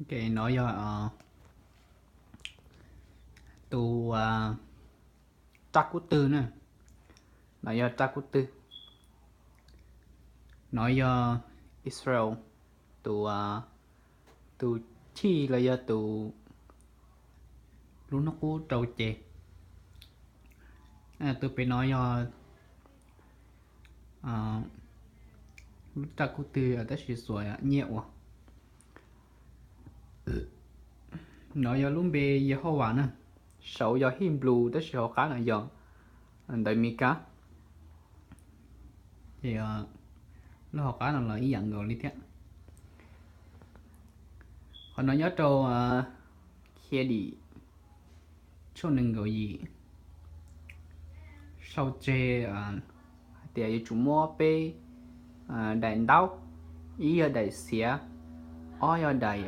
Nov yog tus raj kub twg na. Nov yog raj kub twg. Nov yog Israel tus, tus chij los yog tus lub hnub qub rau ces. Tus pem no yog lub raj kub twg tab sis xuas nyiaj ua. Nov yog lub npe Yehauvas na. Saud yog Hib Nplu tab sis hauv qab no yog ntawv Mis Kas. Ces lub hauv qab no los ib yam nkaus li thiab. Qhov no nyob rau Khiav Dim tshooj nees nkaum yim. Sau tseg hais tias yuav tsum muab peb daim ntaub, ib yog daim xiav, ob yog daim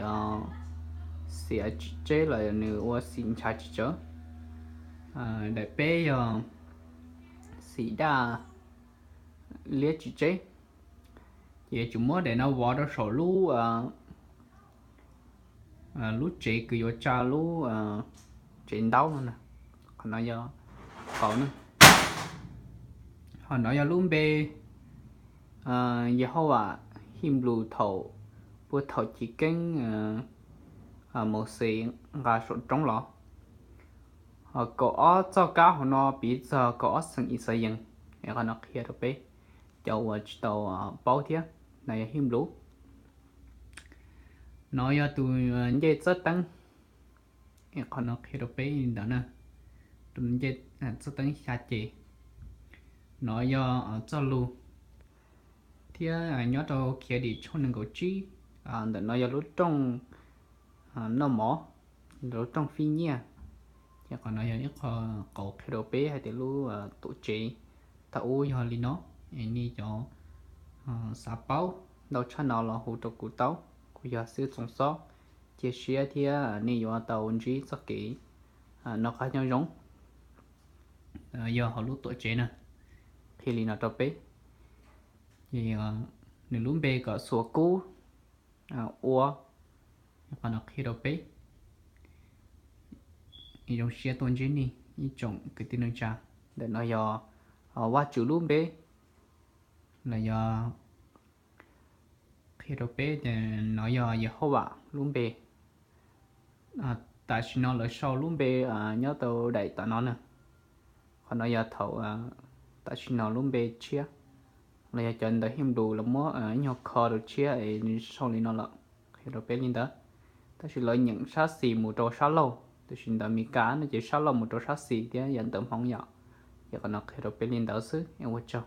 xiav tsis tseb los nws ua xim ntshav tsis tsawv, daim peb yog xim daj liab tsis tseb. Ces yuav tsum muab daim no vov rau saum lub lub tsev kws yuav tsa lub tsev ntaub no na. Qhov no yog qauv na. Ho nov yog lub npe Yehauvas Hib Nplu thaum puag thaum chiv keeb Mauxes nqa saum roob los. Ho kaum ob txoj kab hauv no piv txog kaum ob xeem Yixalayees. Qhov no qhia rau peb cov uas tsis tau paub thiab. No yog Hib Nplu. Nov yog tus ncej txawj teeb. Qhov no qhia rau peb li ntawd na. Tus ncej txawj teeb xya ces. Nov yog txoj lus thiab nyob rau Khiav Dim tshooj nees nkaum tsib. Ntawm no yog lub rooj noj mov, lub rooj fij nyiaj. Ces qhov no yog ib qho qauv qhia rau peb hais tias lub tuam tsev thaum ub yog li no. Es nej cov xav paub ntau tshaj no los hu rau kuv tau. Kuv yog Xib Txoos Xob, cia siab thiab nej yuav tau ntsib txoj kev noj qab nyob zoo. Yog hauv lub tuam tsev na, qhia li no rau peb. Ces nws lub npe kom xuas kub ua. Qhov no qhia rau peb. Zoo siab tuaj ntsib nej ib tsoom kwv tij neej tsa. Ntawm no yog Vajtswv lub npe, los yog qhia rau peb tias nov yog Yehauvas lub npe. Tam sim no lawv sau lub npe nyob tau daim tom no na. Qhov no yog thaum tam sim no lub npe tshiab, los yog cov ntawv Hib Nplu lawv muab ib nyuag kho rau tshiab es nws sau li no lawm. Qhia rau peb li ntawd. Tab sis lawv nyeem sab xis mus rau sab laug, tab sis ntawv Mis Kas no ces sab laug mus rau sab xis thiab yog ntawv Hmoob yom. Ces qhov no qhia rau peb li ntawd xwb es ua tsaug.